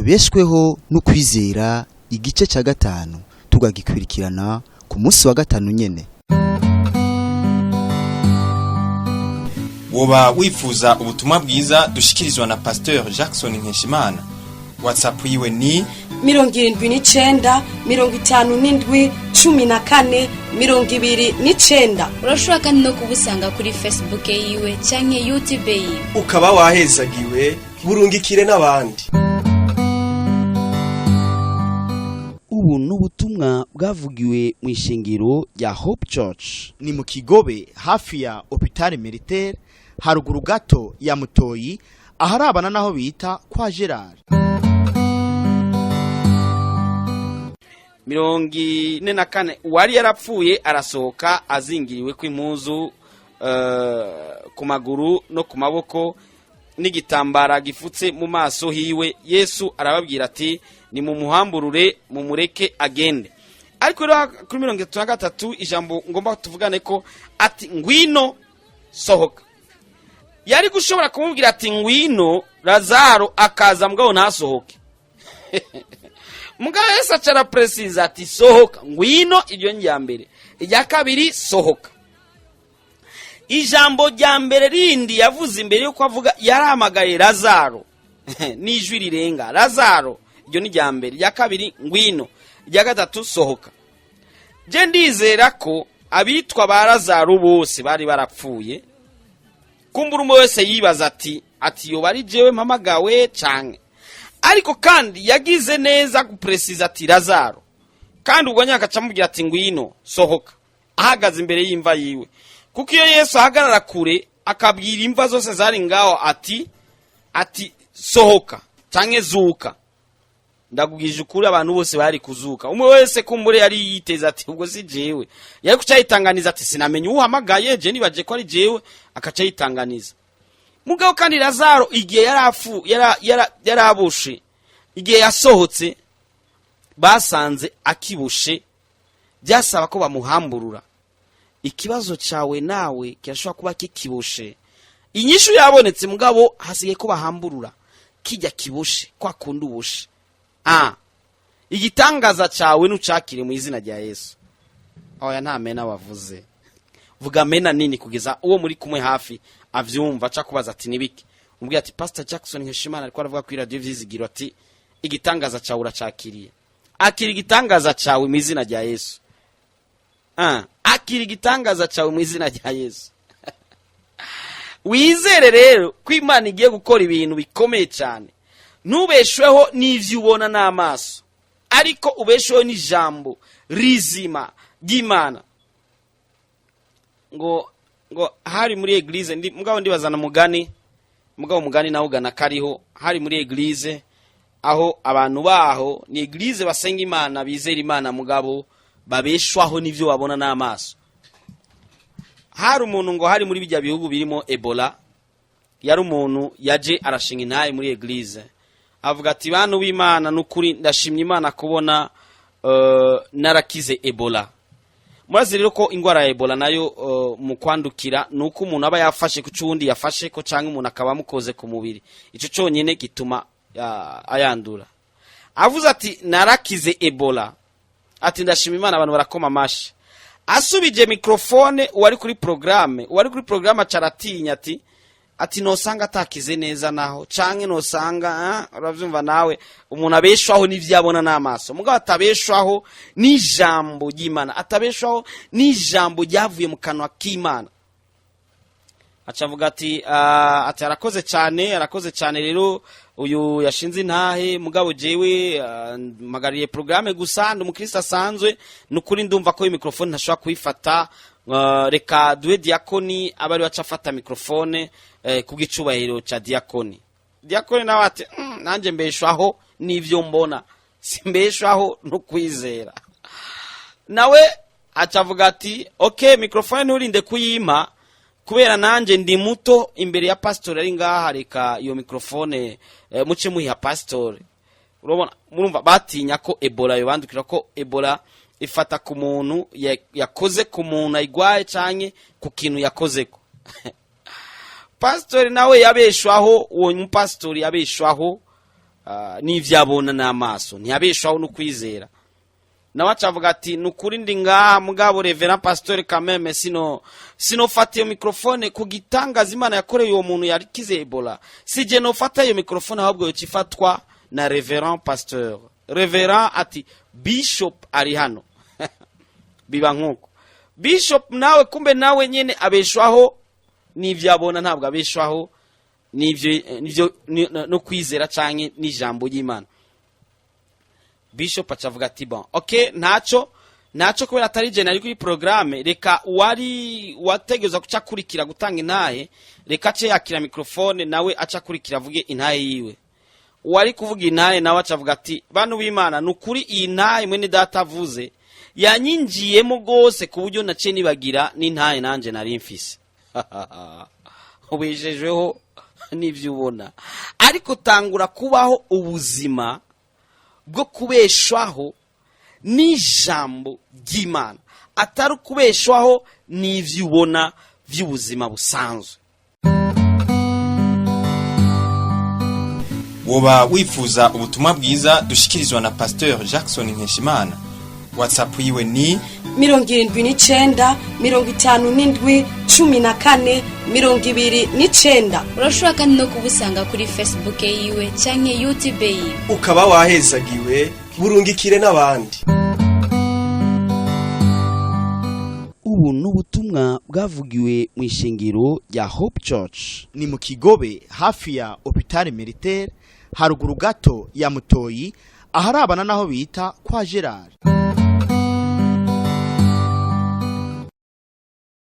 Tubeshweho no kwizera, igice cya gatanu tugagikurikirana ku munsi wa gatanu nyene. Woba wifuza ubutumwa bwiza dushikirizwa na Pasteur Jackson Nkeshimana? WhatsApp yiwe ni 79, 57, 14, 29. Urashobora kandi no kubusanga kuri Facebook yiwe canke YouTube yiwe. Ukaba wahezagiwe, burungikire n'abandi. Ubu ni ubutumwa bwavugiwe mu ishengero rya Hope Church. Ni mu Kigobe, hafi ya Hôpital Militaire, haruguru gato ya Mutoyi, aharabana naho bita kwa Gerard. 44, uwari yarapfuye arasohoka azingiriwe kw'impuzu ku maguru no ku maboko n'igitambara gifutse mu maso hiwe. Yesu arababwira ati: "Nimumuhamburure, mumureke agende." Ariko rero kuri 33, ijambo ngomba tuvugane ko ati: "Ngwino, sohoka." Yari gushobora kumubwira ati: "Ngwino Lazaro," akaza mugabo ntasohoke. Mugabo Yesu aca arapresiza ati: "Sohoka, ngwino." Iryo ni irya mbere. Irya kabiri: "Sohoka." Ijambo rya mbere rindi yavuze imbere yuko avuga, yarahamagaye Lazaro n'ijwi rirenga: "Lazaro." Iryo ni irya mbere. Irya kabiri: "Ngwino." Irya gatatu: "Sohoka." Je ndizera ko abitwa ba Lazaro bose bari barapfuye. Kumbura umwe wese yibaza ati: "Yoba ari jewe mpamagawe canke?" Ariko kandi yagize neza gupresiza ati: "Lazaro." Kandi ubwo nyaka acamubwira ati: "Ngwino, sohoka," ahagaze imbere y'imva yiwe. Kuko iyo Yesu ahagarara kure akabwira imva zose zari ngaho ati: "Sohoka canke zuka," ndakubwije ukuri, abantu bose bari kuzuka. Umwe wese kumbure yari yiteze ati: "Ubwo si jewe." Yari kuca yitanganiza ati: "Sinamenye uhamagaye, je nibaje ko ari jewe," akaca yitanganiza. Mugabo kandi Lazaro igihe yarafu yarabushe, igihe yasohotse basanze akibushe, byasaba ko bamuhamburura. Ikibazo cyawe nawe kirashobora kuba kikibushe, inyishu yabonetse, mugabo hasigaye ko bahamburura kijya kibushe kwa kundi ubushe. Igitangaza cyawe nucakire mu izina rya Yesu. Oya, nta mena wavuze. Vuga mena nini kugeza uwo muri kumwe hafi avyumva, aca kubaza ati: "Nibiki?" Umubwira ati: "Pastor Jackson Nkeshimana ariko aravuga kuri Radio Vyizigiro ati igitangaza cyawe uracakiriye." Akira igitangaza cyawe mu izina rya Yesu. Akira igitangaza cyawe mu izina rya Yesu. Wizere rero ko Imana igiye gukora ibintu bikomeye cyane. Ntubeshweho n'ivyo ubona n'amaso, ariko ubeshweho n'ijambo rizima ry'Imana. Ngo hari muri église ndi, mugabo ndibazana mugani, mugabo mugani nawe ugana kariho. Hari muri église aho abantu baho ni église basenga Imana, bizera Imana, mugabo babeshwaho n'ivyo babona n'amaso. Hari umuntu, ngo hari muri bijya bihugu birimo Ebola, yari umuntu yaje arashinga intahe muri église, avuga ati: "Bantu b'Imana, n'ukuri ndashimye Imana kubona narakize Ebola." Murazi rero ko ingwara ya Ebola nayo mu kwandukira ni uko umuntu aba yafashe ku cy'uwundi yafashe ko, cyangwa umuntu akaba amukoze ku mubiri. Icyo cyonyine gituma ayandura. Avuze ati: "Narakize Ebola," ati: "Ndashima Imana." Abantu barakoma amashi. Asubije microphone uwari kuri programme, uwari kuri programme acaratinya ati: "Nosanga atakize neza naho, canke nosanga." Uravyumva nawe, umuntu abeshwaho n'ivyo abona n'amaso, mugabo atabeshwaho n'ijambo ry'Imana, atabeshwaho n'ijambo ryavuye mu kanwa k'Imana. Aca avuga ati: "Arakoze cyane, arakoze cyane rero uyu yashinze intahe, mugabo jewe mpagariye programme gusa, ndi umukristo asanzwe. Nukuri ndumva ko iyi microphone ntashobora kuyifata. Reka duhe diakoni abe ari baca afata microphone kubw'icubahiro ca diakoni." Diakoni nawe ati: "Nanjye mbeshwaho n'ivyo mbona, simbeshwaho no kwizera." Nawe aca avuga ati: "Okay, microphone nturinde kuyimpa, kubera nanjye ndi muto imbere ya pasitori ari ngaha. Reka iyo microphone muce muyiha pasitori." Urabona, murumva batinya ko Ebola yobandukira, ko Ebola ifata ku muntu yakoze ku muntu ayigwaye canke ku kintu yakozeko. Pasitori nawe yabeshwaho, uwo mupasitori yabeshwaho. n'ivyo abona n'amaso, ntiyabeshwaho no kwizera. Nawe acavuga ati: "Nukuri ndi ngaha, mugabo reverend pasteur, kameme sinofata iyo microphone ku gitangaza Imana yakoreye uwo muntu yakize Ebola. Sije nofata iyo microphone, ahubwo yoca na reverend pasteur." Reverend ati: "Bishop ari hano." Biba nkuko bishop nawe, kumbe nawe nyene abeshwaho n'ivyo abona, ntabwo abeshwaho n'ivyo no kwizera canke n'ijambo ry'Imana. Bishop acavuga ati: "Bon, okay, ntaco, ntaco, kubera atari je nari kuri programme, reka uwari wategerezwa kuca akurikira gutanga intahe, reka ace yakira microphone, nawe aca akurikira avuge intahe yiwe." Uwari kuvuga intahe nawe acavuga ati: "Bantu b'Imana, ni ukuri iyi ntahe mwene data avuze yanyinjiyemo rwose, ku buryo naciye nibagira n'intahe nanje nari mfise." Ubejejweho n'ibyo ubona, ariko tangura kubaho ubuzima bwo kubeshwaho n'ijambo ry'Imana, atari ukubeshwaho n'ibyo ubona by'ubuzima busanzwe. Woba wifuza ubutumwa bwiza dushikirizwa na Pasteur Jackson Nkeshimana? WhatsApp yiwe ni 79 57 14 29. Urashobora kandi no kubusanga kuri Facebook yiwe canke YouTube yiwe. Ukaba wahezagiwe, burungikire n'abandi. Ubu ni ubutumwa bwavugiwe mu ishengero rya Hope Church. Ni mu Kigobe, hafi ya Hôpital Militaire, haruguru gato ya Mutoyi, aharabana naho bita kwa Gerard.